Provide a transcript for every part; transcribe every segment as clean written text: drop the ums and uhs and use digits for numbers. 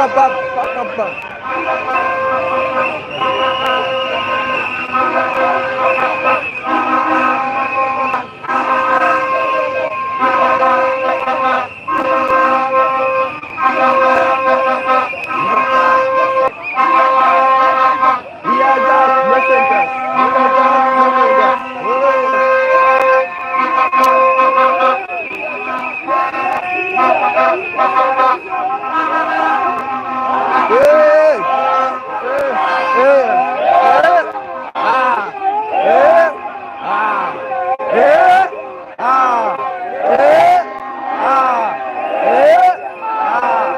Pa, pa, pa. We are just messengers. We are just messengers. Oh. Hey, hey, hey, ah, hey, ah, hey, ah, hey, ah, hey, ah,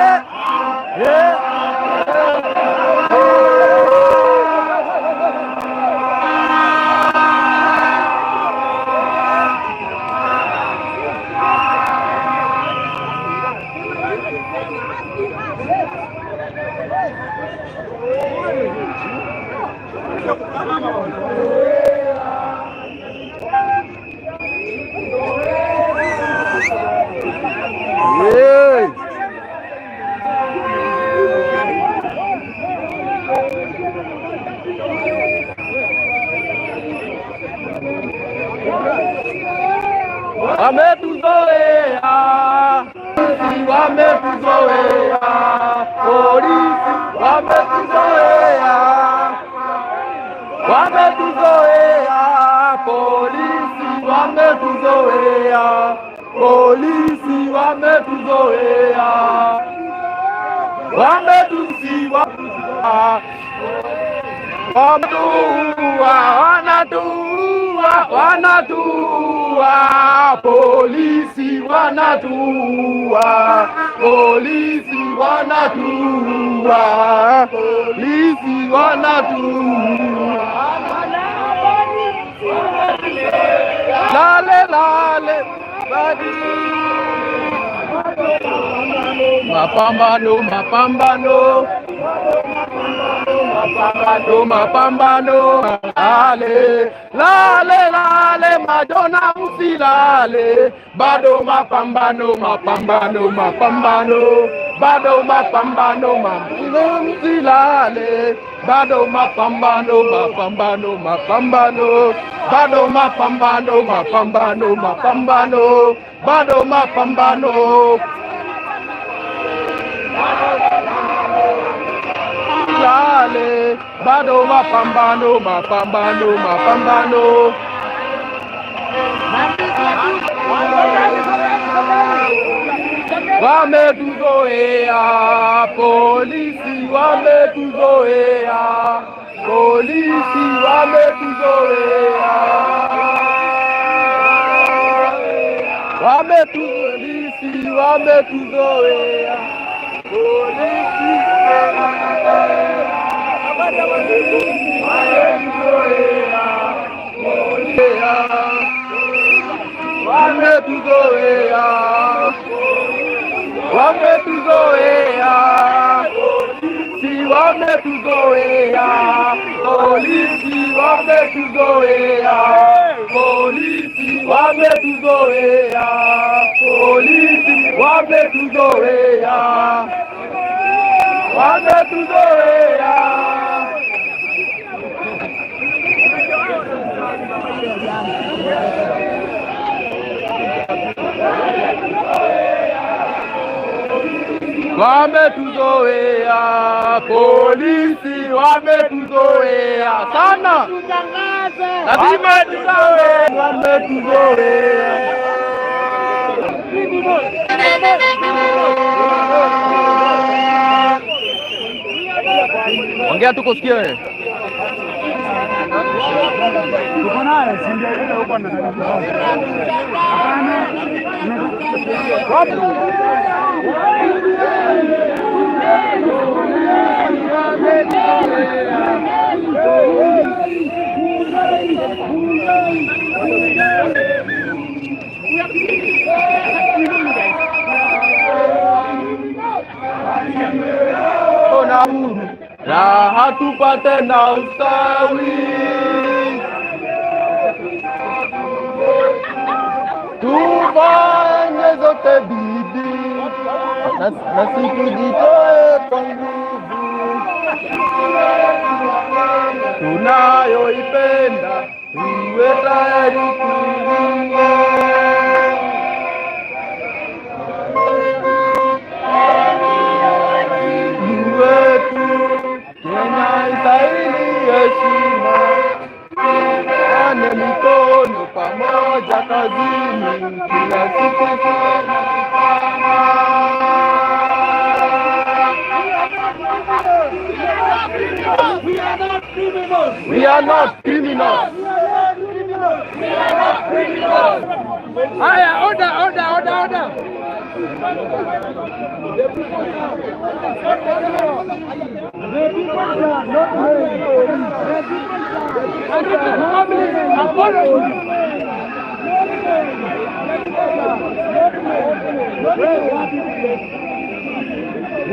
hey, hey, hey. Wametuzoea, wametuzoea, polisi wametuzoea, wametuzoea, polisi wametuzoea, polisi wametuzoea, wametusi wametuua, wanatuua, wanatuua, polisi wanatuua, polisi wanatuua, polisi wanatuua. Lale lale badi. Mapambano, mapambano, mapambano, mapambano, lale lale lale, Madonna msilale, bado mapambano, mapambano, mapambano, bado mapambano, mapambano, msilale, bado mapambano, mapambano, mapambano, bado mapambano, mapambano, mapambano, bado mapambano. Lale, bado mapambano, mapambano, mapambano. Wametuzoea polisi, wametuzoea polisi, wametuzoea, wametupolisi, wametuzoea polisi, wametuzoea, wametuzoea, wametuzoea, si wametuzoea, polisi wametuzoea, polisi wametuzoea, polisi wametuzoea, wametuzoea. Wametuzoea polisi, wametuzoea sana, lazima tuzoe, wametuzoea. Ongea tukusikie wewe. Tuko naye, si ndio yule huko Hapana. Na uhuru raha tupate na ustawi, tufanye zote Na tujitoe kwa nguvu tunayoipenda, tuwe tayari kuilinda. Wetu Kenya istahili heshima, ane mikono pamoja kazini, kila siku tuwe na We are not criminals. We are not criminals. We are not criminals. Haya, order, order, order, order. The people are not criminals. The people are Apology.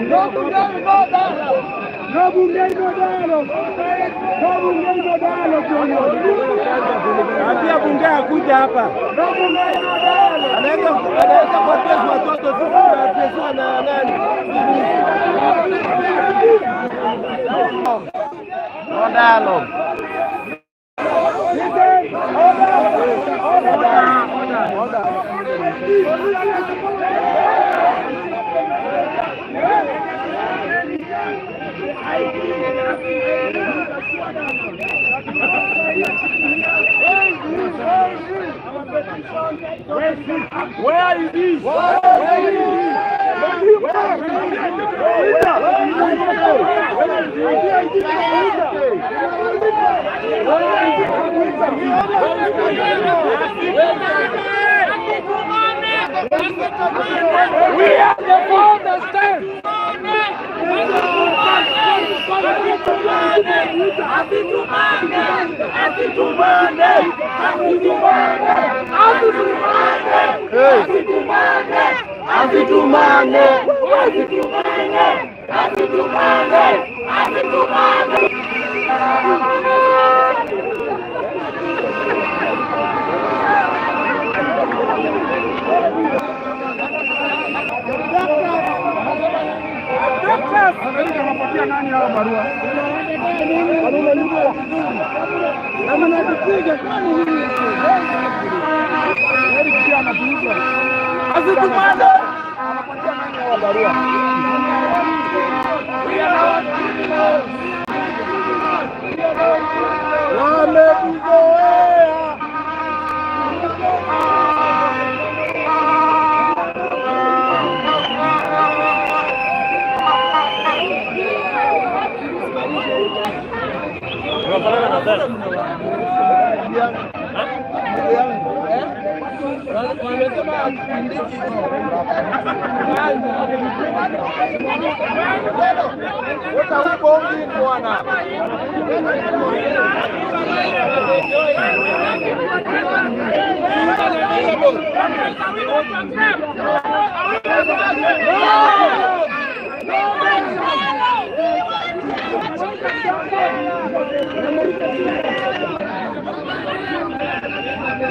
No Bungei, no dialogue. No Bungei, no dialogue. No Bungei, no dialogue. Ambia bunge akuja hapa. No Bungei, no dialogue. Anaweza kuaddress watoto, sisi tunaadresiwa na nani? No dialogue. Listen, order, order, order. Where is he? Where is he? We are the fourth state. Hey. Asitumane. Anapatia nani hao barua? Anatupiga kwani nini? Eric pia anatuuza. Asitumane. Anapatia nani hao barua? Wametuzoea. What are we bombing, bwana?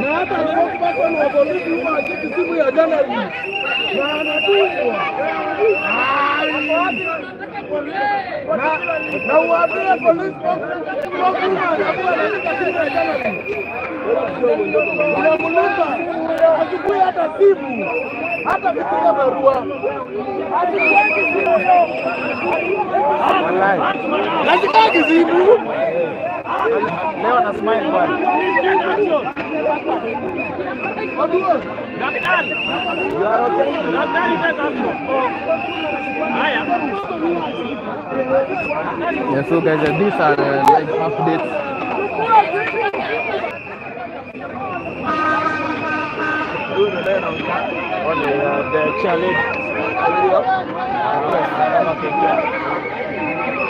Na hata spokesperson wa polisi huwa hashiki simu ya journalist na anatungwa. Na uambie police spokeswoman akuwa anashika simu ya journalist. Unamlipa achukue hata simu, hata kupiga barua, achukueki simu. Nashikaki simu. Leo na smile bwana. Wajua. You are okay? Yeah, so guys, these are live updates. Wale, the chair lady.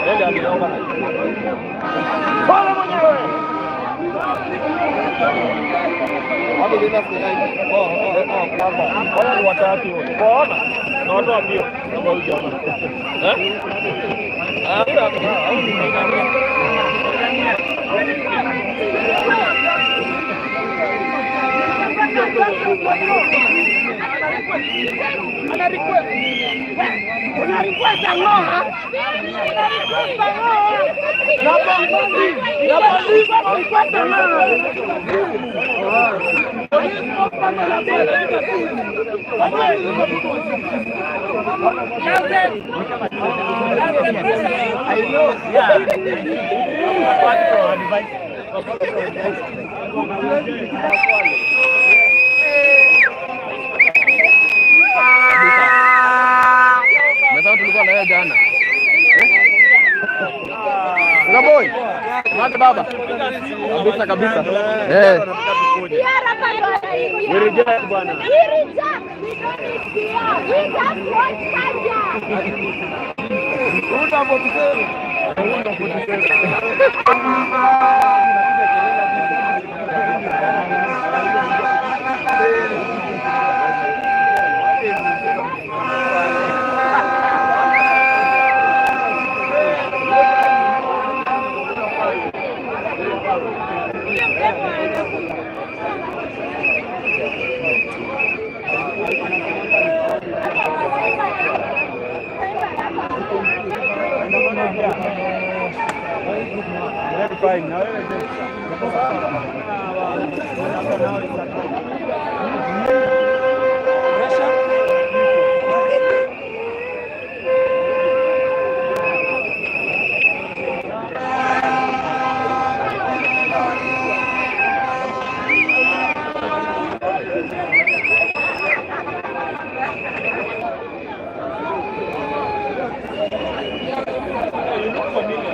Yeye aliomba. Pole mwenyewe. Wale ni watatu. Waona? Na watu wa mbio. Kama huyu jamaa. Eh? Ah, huyu ni Ana request. Una request ang'o? Una request ang'o? Na polisi, na polisi request ang'o? I know. Yeah. Kabisa. Mwenzangu tulikuwa na yeye jana. Una boy? Asante baba. Kabisa kabisa. Eh. We reject, bwana. We reject. We don't need PR. We just want Kanja. Ruta 47.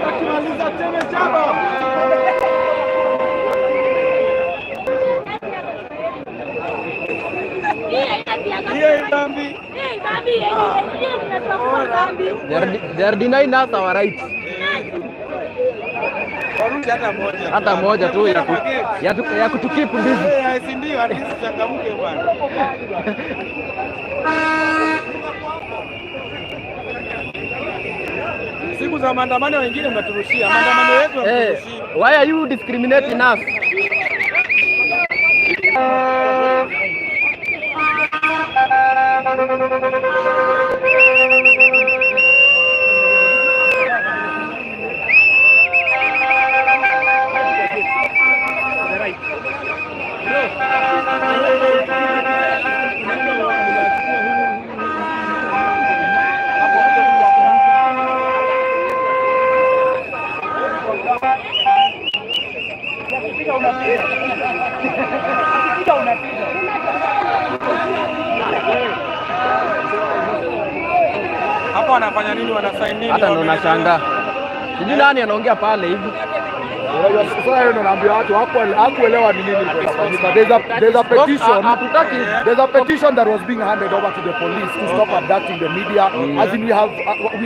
Akimaliza tena chama. Hiyo dhambi. They are denying us our rights. Warudi hata moja. Hata moja tu ya kutukeep busy. Eh, si ndio? At least changamke bwana. Siku za maandamano wengine mnaturushia, maandamano yetu Eh, hamturushii. why are you discriminating us? Hapa wanafanya nini? Wanasaini nini? Hata ndo nashangaa. Sijui nani anaongea pale hivi. Unajua sasa hiyo ndo naambia watu hakuelewa ni nini ilikuwa inafanyika. There's a petition. Hatutaki. There's a petition that was being handed over to the police to stop abducting the media. As in we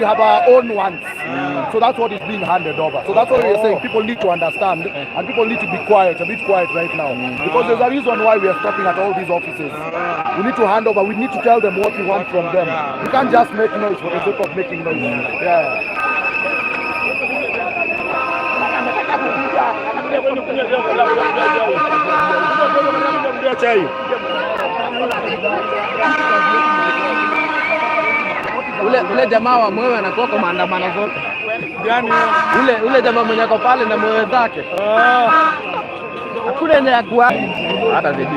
have our own ones. So that's what is being handed over. So that's what we are saying. People need to understand and people need to be quiet, a bit quiet right now. Because there's a reason why we are stopping at all these offices. We need to hand over. We need to tell them what we want from them. We can't just make noise for the sake of making noise. Yeah. Chai. Ule jamaa wa mwewe anakuwa kwa maandamano zote. Gani hiyo? Ule jamaa mwenye ako pale na mwewe zake. Hakuna yenye ya kuwa hata zidi.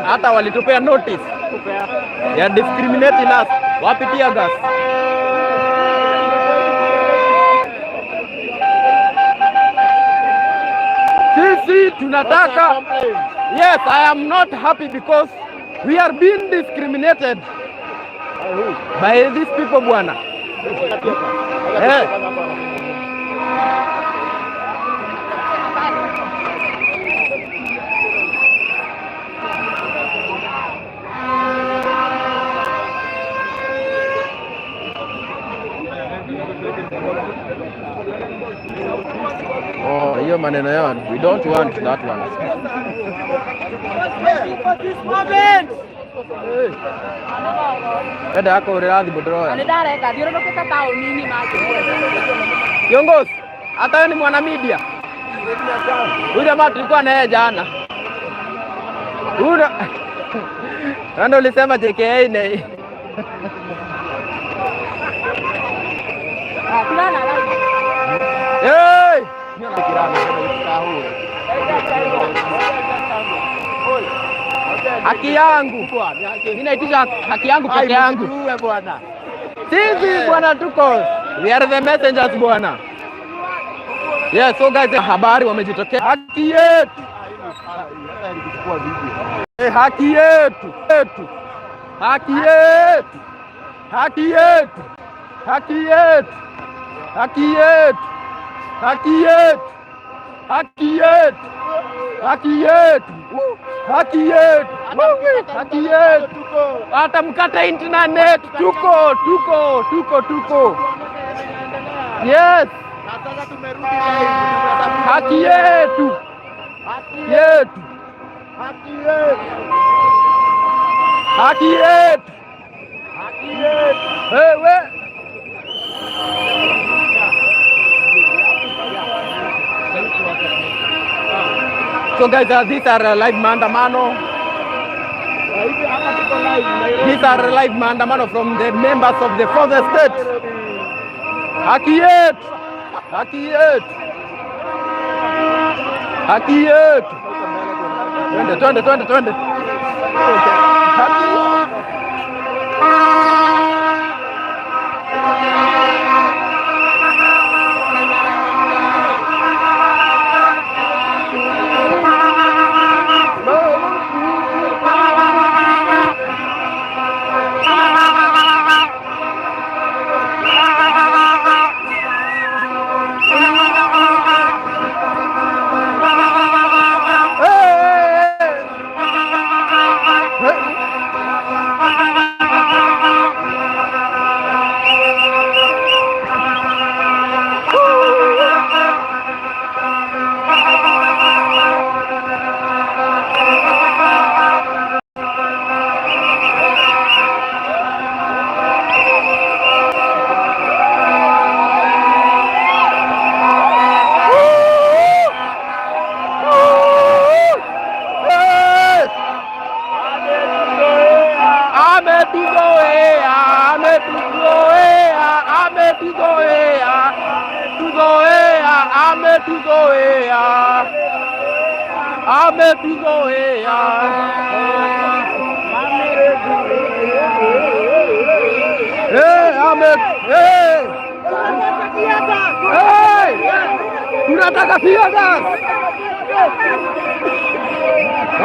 Hata walitupea notice ya discriminating us. Wapi tear gas? Sisi tunataka. Yes, I am not happy because we are being discriminated by these people bwana. Eh. Oh, hiyo maneno yao, we don't want that one. Hey. Enda yako ũrĩrathi mũndũroya. Nĩndareka thiũrũrũkĩte taũni-inĩ manjĩre. Kiongozi, hata wewe ni mwana media. Huyu jamaa tulikuwa naye jana. Huyu ndio ulisema JKIA ni Hey! Haki yangu. Mimi naitisha haki yangu peke yangu. Sisi bwana tuko. We are the messengers, bwana. Yeah, so guys, habari wamejitokea. Haki yetu. Eh, haki yetu. Yetu. Haki yetu. Haki yetu. Haki yetu. Haki yetu. Haki yetu. Haki yetu. Haki yetu. Haki yetu. Haki yetu. Hata mkate internet, tuko tuko tuko tuko. Yes. Haki yetu. Yetu. Haki yetu. Hey, we. So guys, these are live maandamano. These are live maandamano from the members of the fourth estate. Haki yetu. Haki yetu. Haki yetu. Twende, twende, twende, twende. Haki. Hey! Hey! Hey! Ametuzoea, ametuzoea, ametuzoea, tuzoea, ametuzoea, ametuzoea. Hey, hey. Hey! Tunataka tear gas.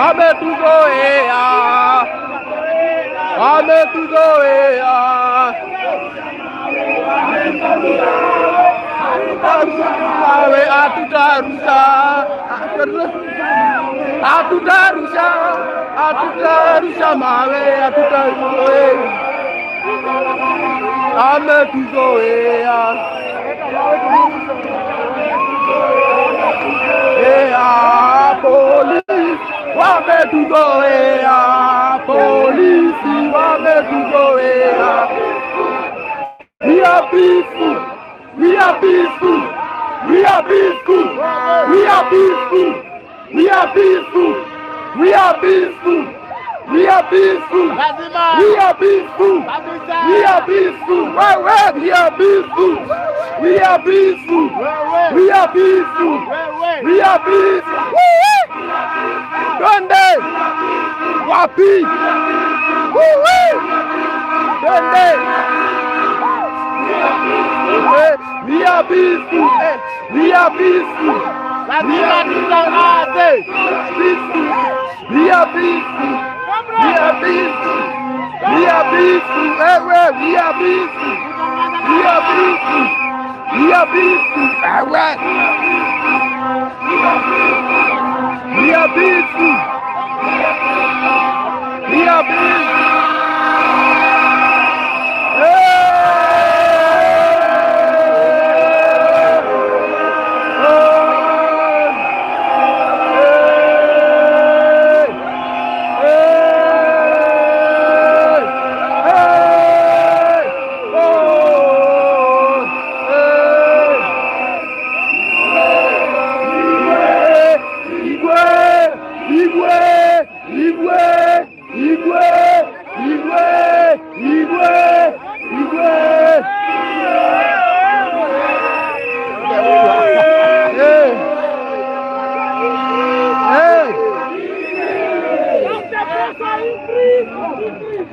Ametuzoea, ametuzoea. Mawe hatutarusha, hatutarusha, hatutarusha mawe, hatutarusha. Ametuzoea. Ea, polisi wametuzoea, polisi wametuzoea. We are peaceful, we are peaceful, we are peaceful, we are peaceful, we are peaceful, we are peaceful, we are peaceful, we are peaceful, we are peaceful, we are peaceful, we are peaceful, we are peaceful, we are peaceful. Twende wapi? Twende. We are peaceful. We are peaceful. Lazima tutangaze. Peaceful. We are peaceful. We are peaceful. We are peaceful. Ewe, we are peaceful. We are peaceful. We are peaceful. Ewe. We are peaceful. We are peaceful. Hey! Oh! Hey! Hey! Hey! Oh! Hey! Igwe, Igwe, Igwe, Igwe, Igwe, Igwe. Hey. Hey.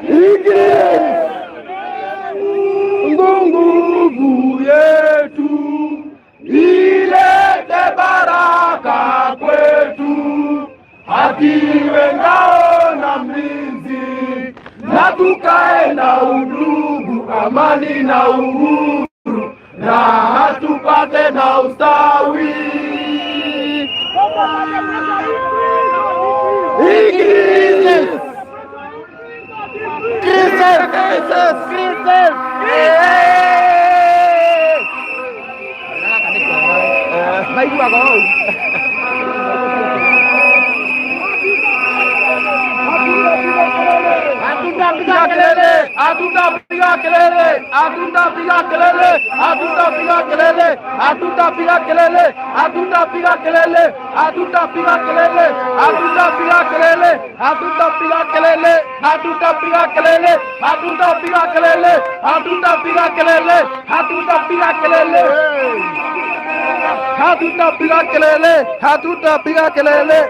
Increase. Nguvu yetu ilete baraka kwetu, haki iwe ngao na mlinzi, na tukae na undugu, amani na uhuru, na tupate na ustawi. Increase! Crisis! Crisis! Crisis! Hey! Maiguaga ũũ. Hatutapiga kelele, hatutapiga kelele, hatutapiga kelele, hatutapiga kelele, hatutapiga kelele, hatutapiga kelele, hatutapiga kelele, hatutapiga kelele, hatutapiga kelele, hatutapiga kelele, hatutapiga kelele, hatutapiga kelele, hatutapiga kelele, hatutapiga kelele,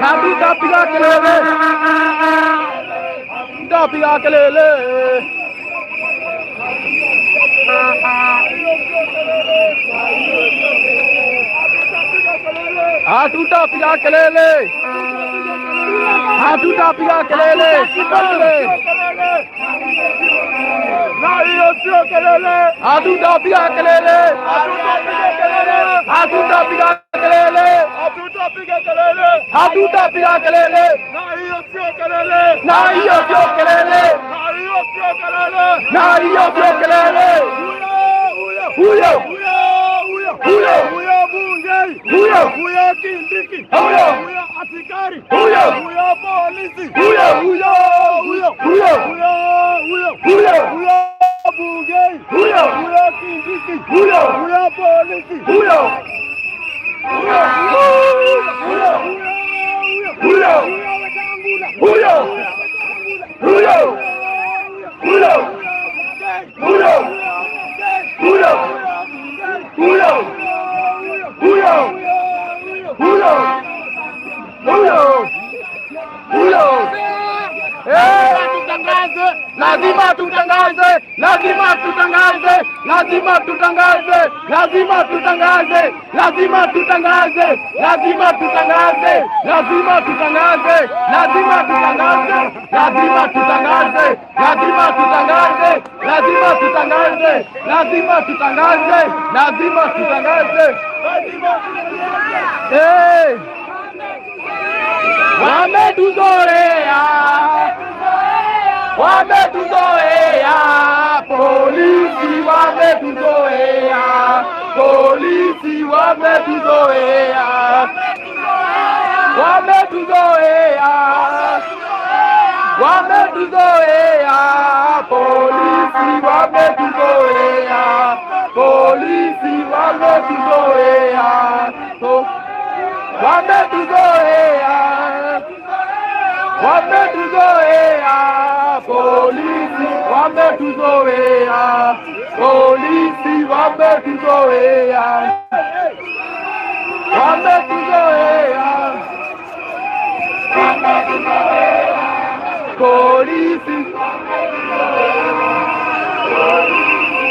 hatutapiga kelele, hatutapiga kelele, hatutapiga kelele. Hatutapiga kelele, hatutapiga kelele. Na hiyo sio kelele. Hatutapiga kelele, Hatutapiga kelele. Hatutapiga kelele, Hatutapiga kelele. Hatutapiga kelele. Na hiyo sio kelele. Na hiyo sio kelele, Na hiyo sio kelele. Na hiyo sio kelele. Huyo Huyo huyo huyo Huyo. Huyo bunge, Huyo. Huyo Kindiki, Huyo. Huyo askari, Huyo. Huyo polisi, Huyo. Huyo huyo Huyo. Huyo huyo Huyo. Huyo bunge, Huyo. Huyo Kindiki, Huyo. Huyo polisi, Huyo huyo huyo huyo huyo huyo huyo huyo huyo huyo huyo huyo huyo huyo. Eh, lazima tutangaze, lazima tutangaze, lazima tutangaze, lazima tutangaze, lazima tutangaze, lazima tutangaze, lazima tutangaze, lazima tutangaze, lazima tutangaze, lazima tutangaze, lazima tutangaze, lazima tutangaze, lazima tutangaze. Hey! Wametuzoea, wametuzoea, polisi wametuzoea, polisi wametuzoea, wametuzoea, wametuzoea, polisi wametuzoea, polisi wametuzoea, wametuzoea, wametuzoea, polisi wametuzoea, polisi wametuzoea, wametuzoea, polisi.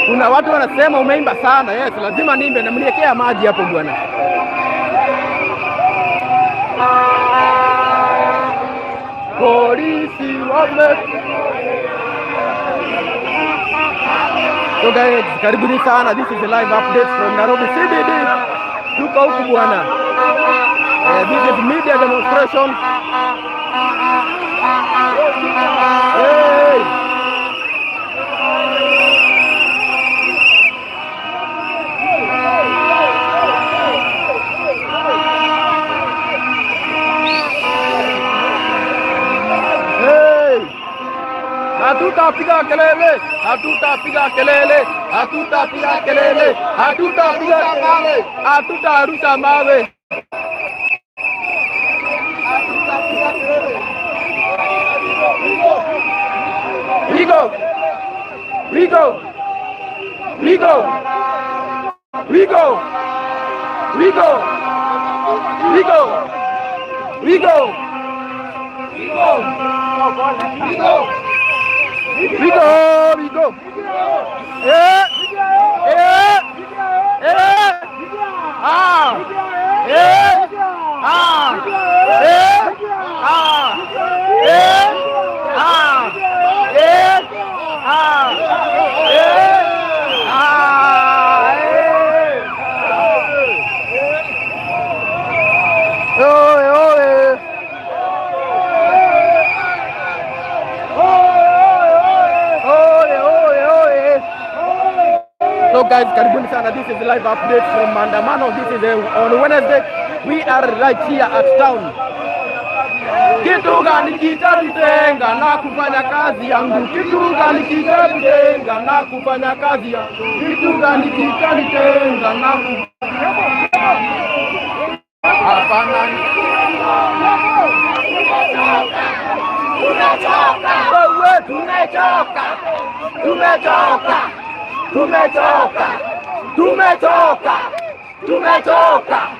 Kuna watu wanasema umeimba sana. Yes, lazima niimbe na mniwekea maji hapo, bwana. Polisi wame So guys, karibuni sana. This is a live update from Nairobi CBD. Tuko huku, bwana. This is media demonstration. Hey! Hey! Hatutapiga kelele, hatutapiga kelele, hatutapiga kelele, hatutapiga kelele, hatutarusha mawe. We go. We go. We go. We go. We go. We go. We go. We go. We go. We go. We go. Eh. Eh. Eh. Ah. Eh. Ah. Eh. Ah. Eh. Ah. Eh. Ah. Eh. Ah. Eh. Oe, oe. Oe, oe, oe. So guys, karibuni sana. This is live update from Maandamano. This is on Wednesday. We are right here at town. Kitu gani kitanitenga na kufanya kazi yangu? Kitu gani kitanitenga na kufanya kazi yangu? Kitu gani kitanitenga na Hapana. Wewe, tumechoka, tumechoka, tumechoka, tumechoka, tumechoka,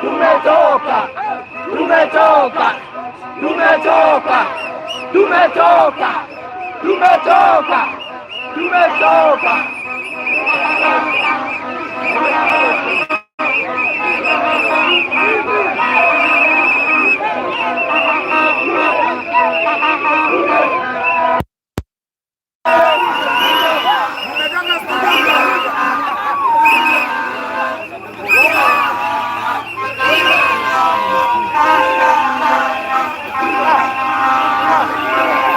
tumechoka, tumechoka, tumechoka, tumechoka, tumechoka, tumechoka, tumechoka.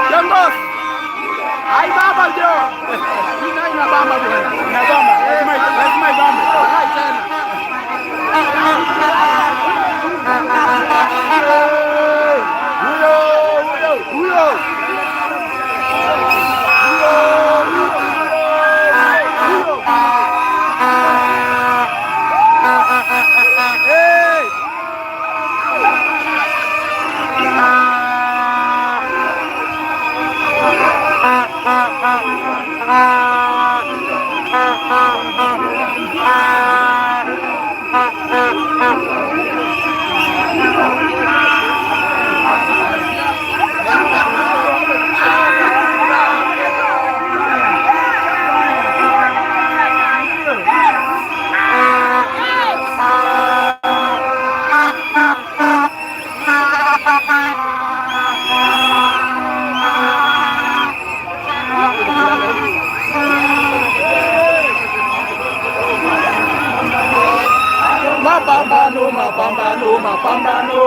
Kiongozi. Ai baba ndio. Ina ina bamba bwana. Inabamba, lazima lazima ibambe. Hai tena. Huyo huyo huyo. Huyo huyo. Hey! Mapambano, mapambano, mapambano,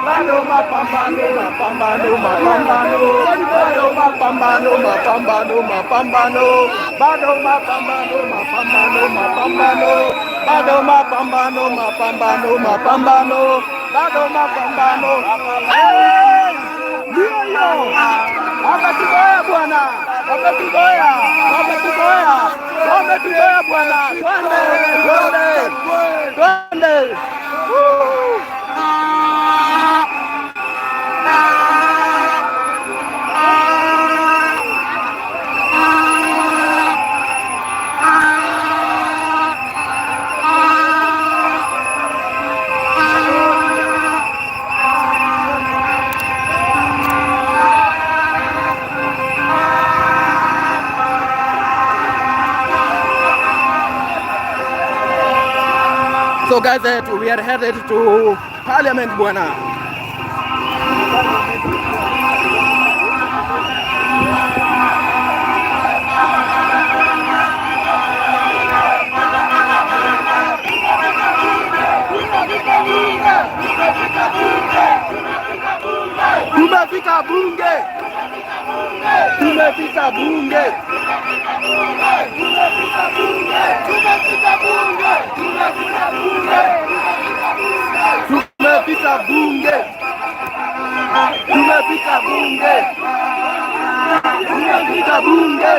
bado mapambano, mapambano, mapambano, bado mapambano, mapambano, mapambano, bado mapambano, mapambano, mapambano, bado mapambano, mapambano, mapambano, bado mapambano. Hey! Ndio hiyo. Wametuzoea bwana, wametuzoea, wametuzoea, wametuzoea bwana. Twende, twende, twende. Woo! So guys, we are headed to Parliament bwana. Tumefika bunge. Tumefika bunge. Tumefika bunge. Tumefika bunge. Tumefika bunge. Tumefika bunge. Tumefika bunge. Tumefika bunge.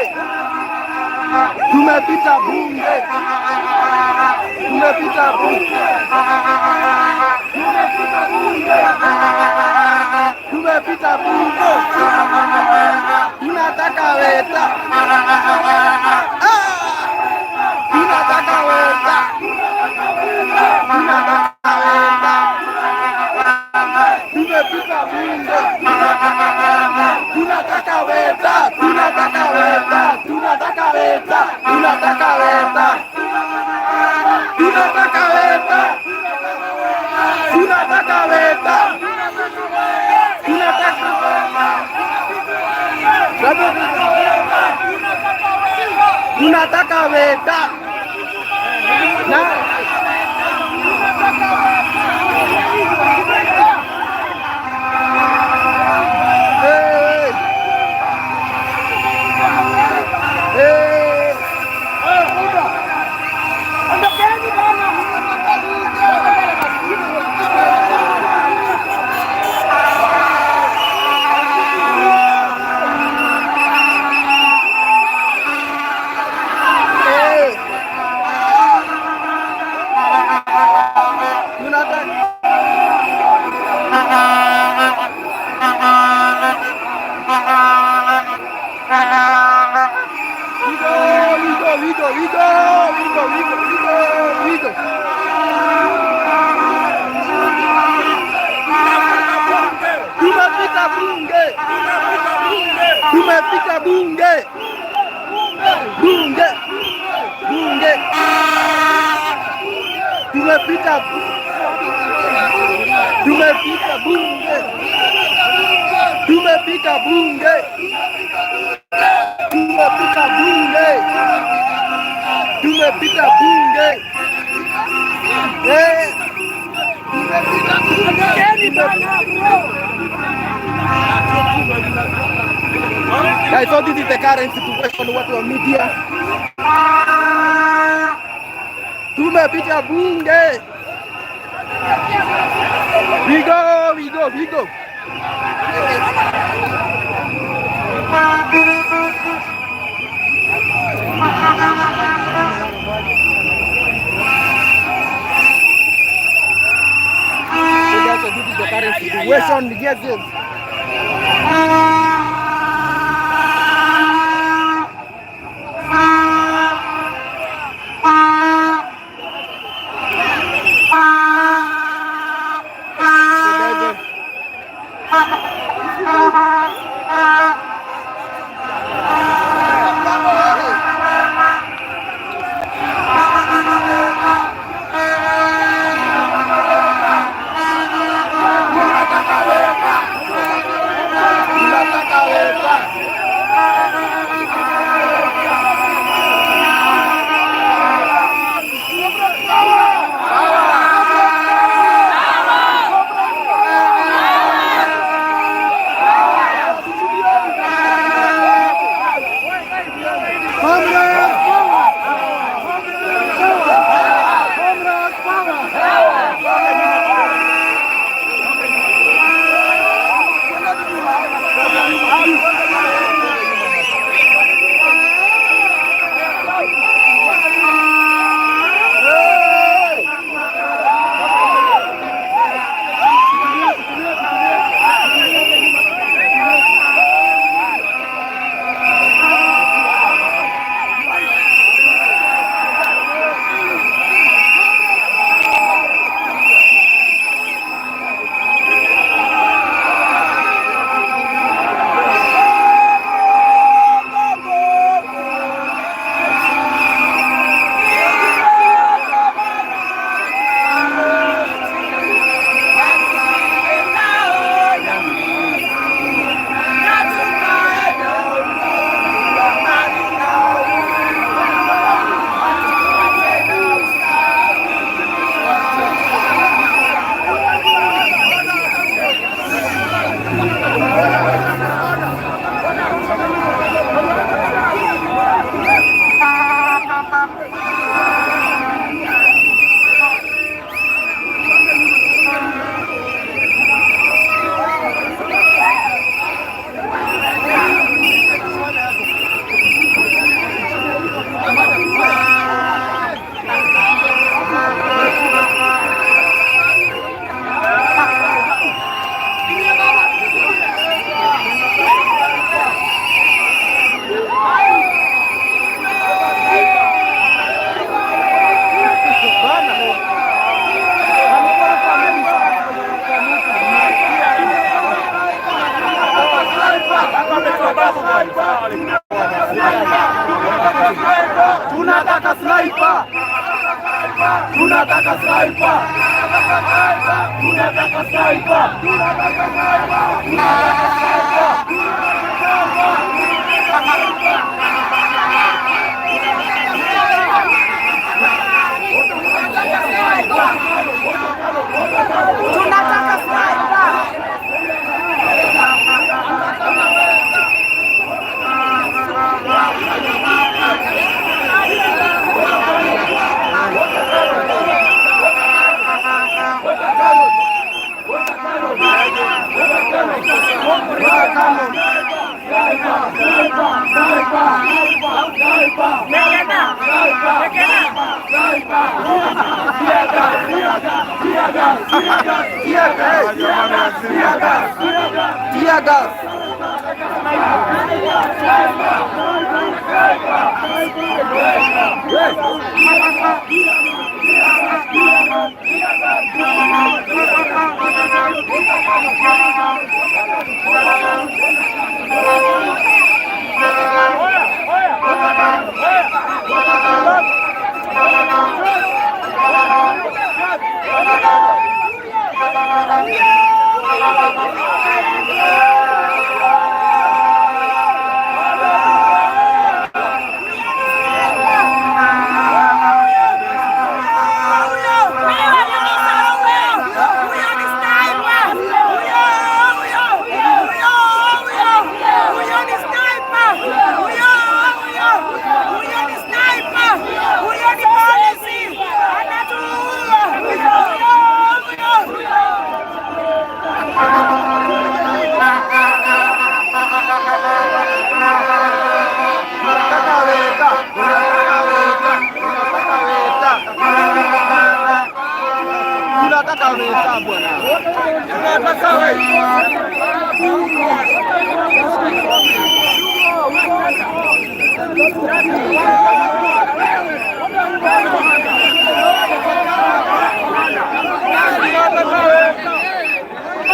Tumefika bunge. Tumefika bunge. Tumefika bunge. Tunataka weta. Tunataka weta. Tumepita bunge. Tunataka weta. Tunataka weta. Tunataka weta. Tunataka weta. Tunataka weta. Tunataka weta. Tunataka weta. Tunataka weta. Na Hey! Hey! Ondokeni bana. Hey! Tunataka. We go, we go, we go, we go, we go, we go, we go, we go. Tumepita bunge, tumepita bunge, bunge, bunge. Tumepita, tumepita bunge, tumepita bunge, tumepita bunge, tumepita bunge. Eh, tumepita Ondokeni bunge. bana. Guys, so this is the current situation, watu wa media. Tumepita bunge. We go, we go, we go. So guys, so this is the current situation. Yes. So guys, Sniper. Tunataka sniper. Tunataka sniper. Tunataka sniper. Tunataka sniper. Tear gas. Tunataka weta. Tunataka weta. Tunataka weta. Tunataka weta bwana. Tunataka weta. Tunataka weta.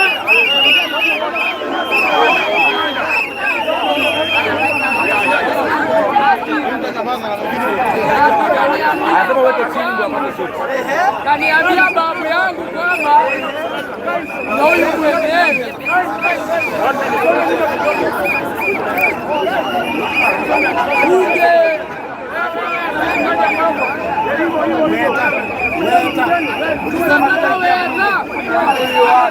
Kaniambia babu yangu kwamba na huyu mwenyewe uje tunataka weta.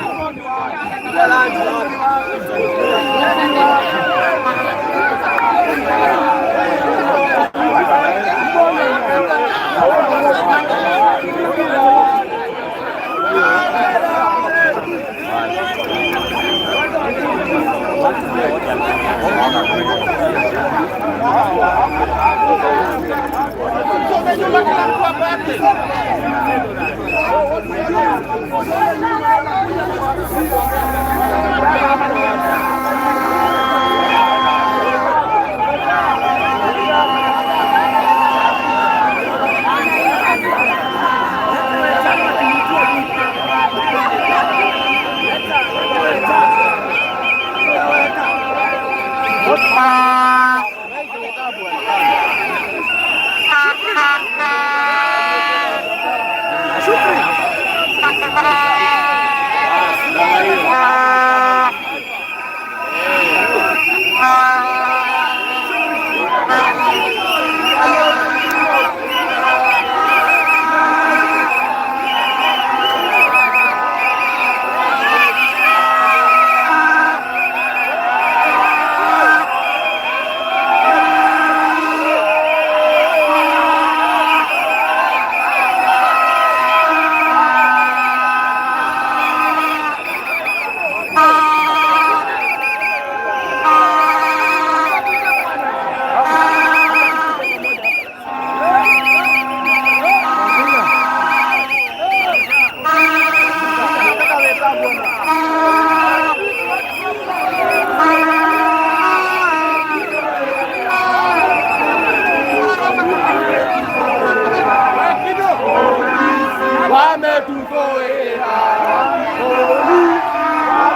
Wametuzoea.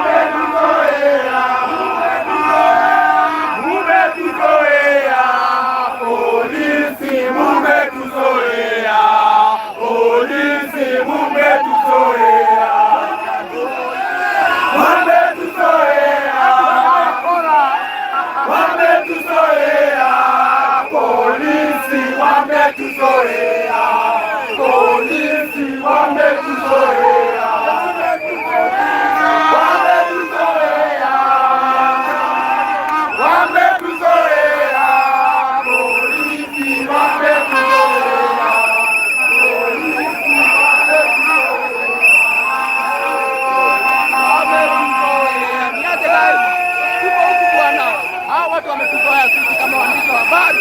Wametuzoea. Mumetuzoea. Polisi mumetuzoea. Hawa watu wametuzoea sisi kama waandishi wa habari.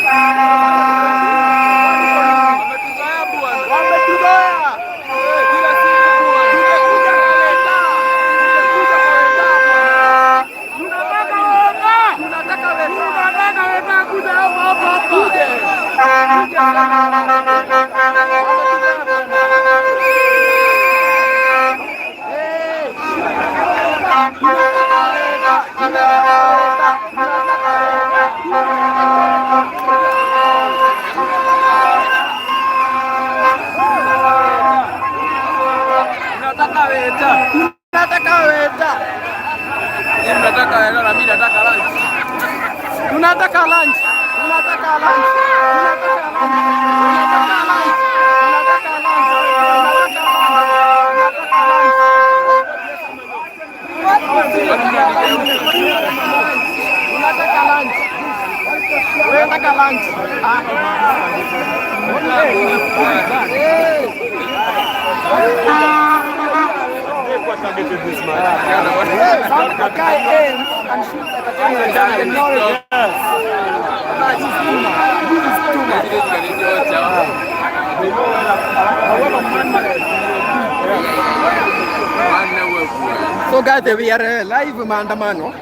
Wametuzoea bwana. Wametuzoea. Kila siku bwana. Tumekuja kwa Weta. Tumekuja kwa Weta bwana. Tunataka Weta. Tunataka Weta. Tunataka Weta kuja hapa hapa hapa. Tuje. Tuje sana. Wametuzoea bwana. Eh. Tunataka Weta. Tunataka Weta. Tunataka Weta. Tunataka Weta. Tunataka Weta. Tunataka Weta. Mimi nataka Weta na mimi nataka lunch. Tunataka lunch. Tunataka lunch. Tunataka lunch. Tunataka lunch. Tunataka lunch. Tunataka lunch. Tunataka lunch. Tunataka lunch. Ah. Hey. A guy aims and shoots at a journalist and acknowledges. This is too much. This is too much. So guys, we are live maandamano.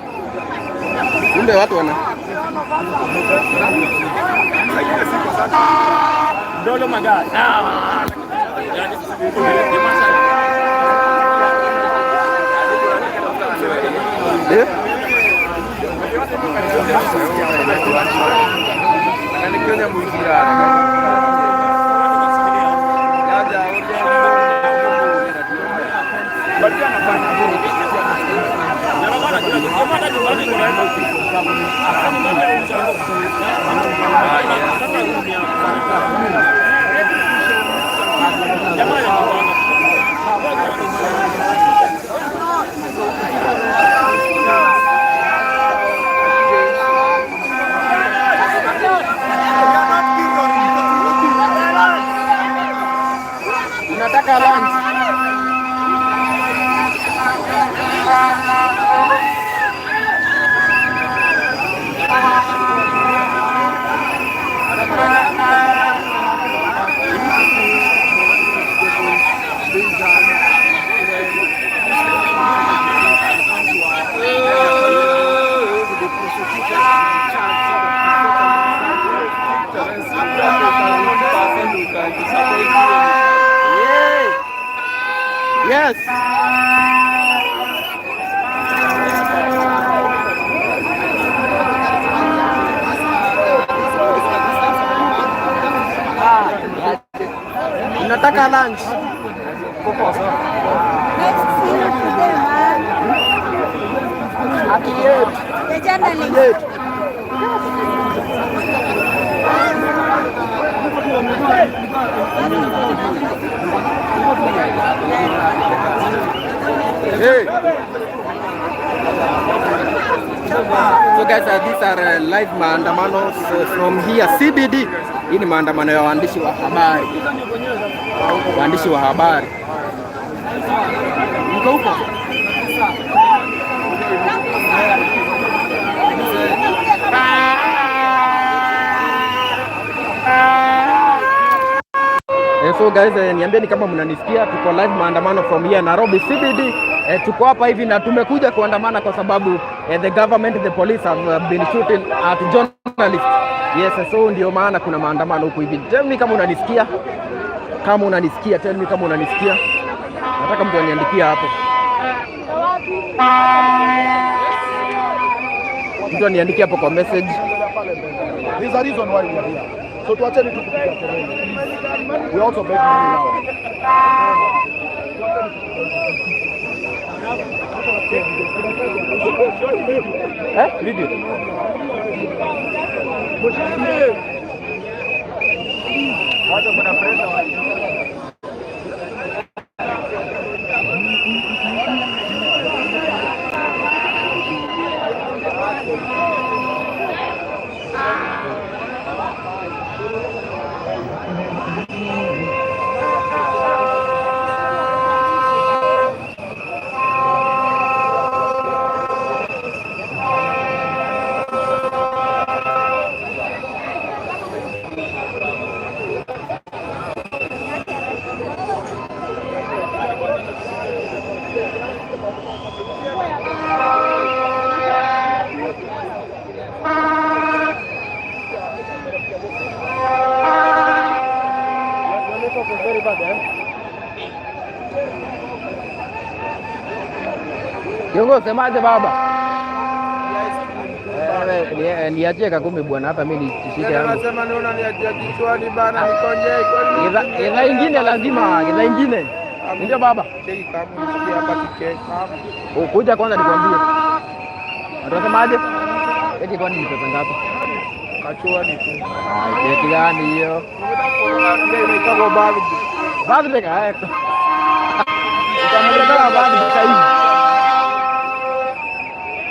Kumbe watu wana Ndolo magari. Eh? Tunataka lunch. Yeah. Yes. Tunataka lunch. Next scene to them, man. The journalist. Hey. So guys, these are live maandamanos from here CBD. Hii ni maandamano ya waandishi wa habari. Waandishi wa habari. Mko huko? So guys, niambieni kama mnanisikia. Tuko live maandamano from here Nairobi CBD. Tuko hapa hivi na tumekuja kuandamana kwa sababu the government, the police have been shooting at journalists. Yes, so ndio maana kuna maandamano huku hivi. Tell me kama unanisikia. Kama unanisikia, tell me kama unanisikia. Nataka mtu aniandikia hapo. Mtu aniandikia hapo kwa message. There's a reason why we are here. So tuacheni tu kupiga kelele. Please. We also begging you now. Eh? Video. Watu kuna pressure. Your network was very bad, eh? Kiongozi, semaje baba? Niachie kakumi bwana, hata mimi nishike yangu. Nasema ni unaniachia kichwani bana, nikonje Githaa ingine lazima, githaa ingine. Ndio baba. Cheki kama nisikie hapa kicheki. Ukuja kwanza nikwambie. Atasemaje? Eti kwani ni pesa ngapi? Kachua ni tu. Ah, keki gani hiyo? Ile inaitwa birthday. Birthday kaya. Utamletea birthday sasa hivi.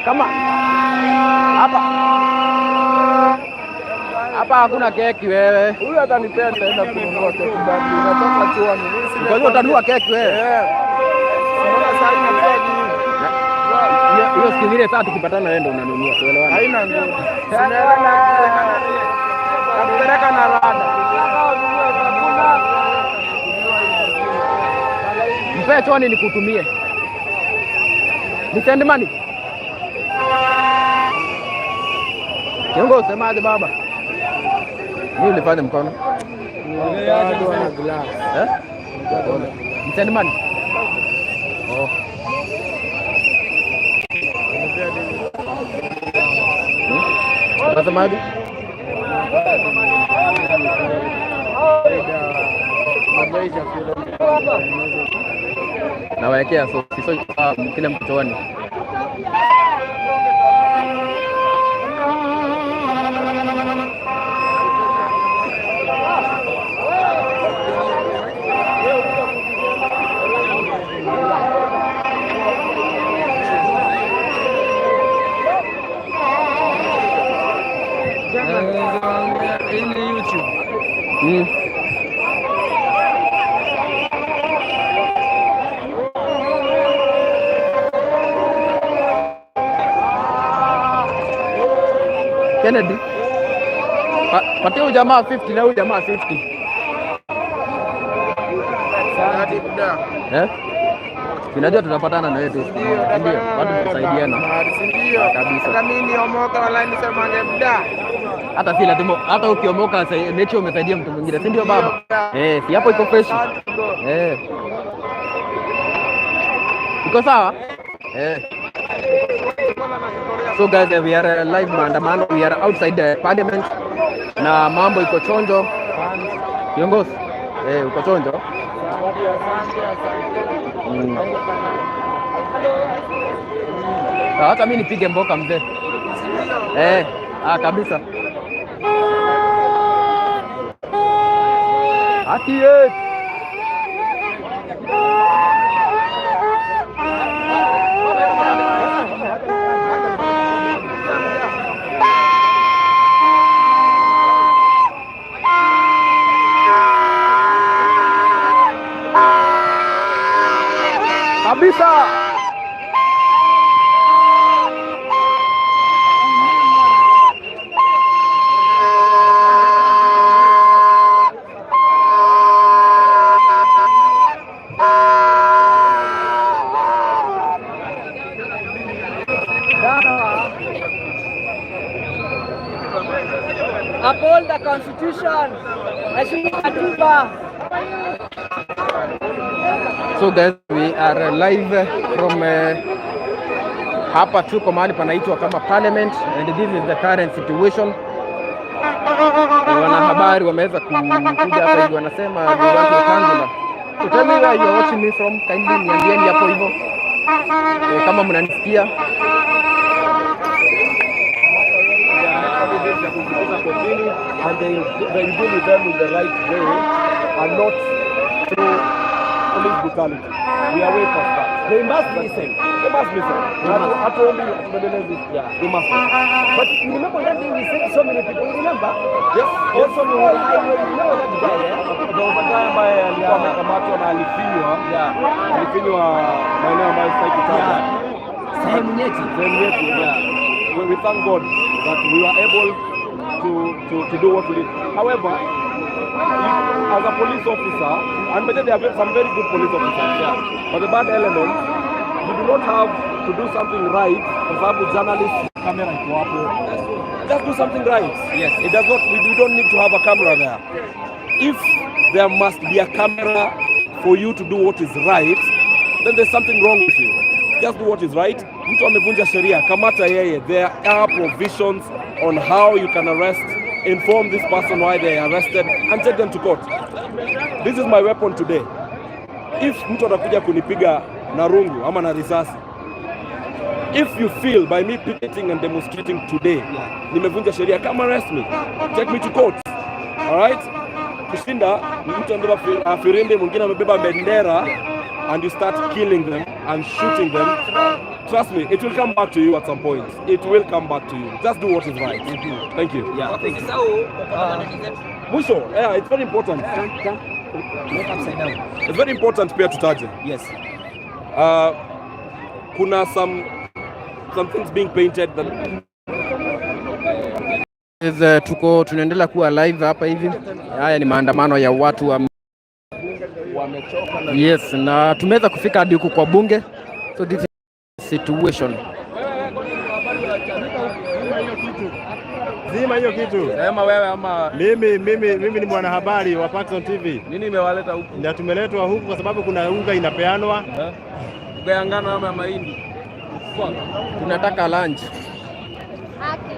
Kama hapa hapa hakuna keki wewe. Huyu atanipea, nitaenda kununua keki birthday. Unatoka chuoni. Mimi sina. Kwa hiyo utanunua keki wewe. Eh. Mbona sasa inatoa nini? Hiyo siku ingine saa tukipatana wewe ndio unanunua, tuelewane. Haina nguvu. Sinaenda na kupeleka na rada. Mpe choni nikutumie. Ni send money. Kiongozi, semaje baba? Mimi ulifanya mkono. Eh? Ni send money. Oh. Unasemaje? Nawawekea so kila mtu chooni. Hii ni YouTube. Kennedy. Patia huyu jamaa 50 na huyu jamaa 50. Eh? Tunajua tutapatana na wewe tu siku moja, ndio? Watu tusaidiana. Ndio. Kabisa. Hata mimi niomoka wala nisemange mda. Hata si lazima, hata ukiomoka make sure umesaidia mtu mwingine, si ndio baba? Eh, si hapo iko fresh. Eh. Iko sawa? Eh. So guys, we are live maandamano, we are outside the parliament na mambo iko chonjo. Kiongozi, eh, uko chonjo? Hata mimi nipige mboka mzee. Eh, ah, kabisa. Haki yetu. Kabisa. Uphold the constitution. Heshimu katiba. So guys, we are live from hapa tuko mahali panaitwa kama parliament and this is the current situation. Wanahabari wameweza kuja hapa hivi wanasema we want Wetangula. So tell me where you are watching me from, kindly niambieni hapo hivyo. Kama mnanisikia. And they deal with them in the right way and not through police brutality. We are way past that. They must listen. They must listen. Hatuombi, hatubembelezi. They must listen. But you remember that day we said so many people, you remember? Yes. Also on the highway, you know that guy, eh? There was a guy ambaye alikuwa amekamatwa na alifinywa. Alifinywa maeneo ambayo sitaki kutaja. Sehemu nyeti. Sehemu yetu. We thank God that we were able to do what we did. However, as a police officer, and by the way, there are some very good police officers, but the bad elements, you do not have To do something right, kwa sababu journalist Kamera iko hapo. Just do something right. Yes. It does not we don't need to have a camera there. If there must be a camera for you to do what is right, then there's something wrong with you. Just do what is right. Mtu amevunja sheria, kamata yeye. There are provisions on how you can arrest, inform this person why they are arrested and take them to court. This is my weapon today. If mtu atakuja kunipiga na rungu ama na risasi, if you feel by me picketing and demonstrating today nimevunja sheria, come arrest me, take me to court. All right? Kushinda mtu amebeba firimbi, mwingine amebeba bendera and you start killing them and shooting them. Trust me, it will come back to you at some point. It will come back to you. Just do what is right. Thank you. Yeah, thank you. Mwisho, yeah, it's very important. Not upside down. It's very important pia tutaje. Yes. Kuna some things being painted that Yes, tuko tunaendelea kuwa live hapa hivi. Haya ni maandamano ya watu wa Yes, na tumeweza kufika hadi huku kwa bunge. So this is situation. Zima hiyo kitu. Sema wewe ama Mimi ni mwanahabari wa Paxson TV nini imewaleta huku? Na tumeletwa huku kwa sababu kuna unga inapeanwa. Unga ya ngano ama ya mahindi? Tunataka lunch. Haki.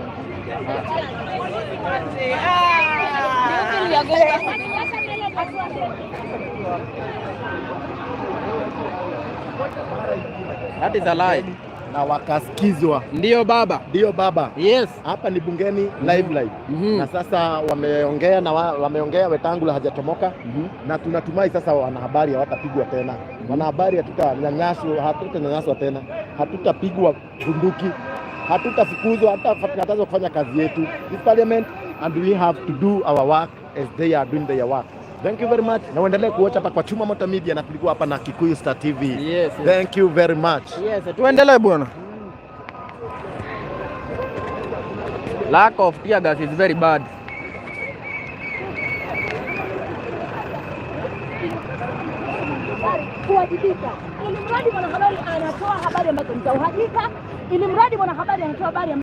That is a lie. Na wakasikizwa. Ndio baba. Ndio baba. Yes. Hapa ni bungeni live live. Na sasa wameongea na wameongea, Wetangula hajatomoka na tunatumai sasa wanahabari hawatapigwa tena. Wanahabari hatutanyanyaswa tena, hatutapigwa bunduki, hatutafukuzwa, hatutakatazwa kufanya kazi yetu. This parliament and we have to do our work as they are doing their work. Thank you very much. Na uendelee kuwatch hapa kwa Chuma Moto Media na tulikuwa hapa na Kikuyu Star TV. Yes. Thank you very much. Yes, tuendelee bwana. Lack of tear gas is very bad. Kuwajibika, ili mradi mwanahabari anatoa habari ambazo ni za uhakika, ili mradi mwanahabari anatoa habari.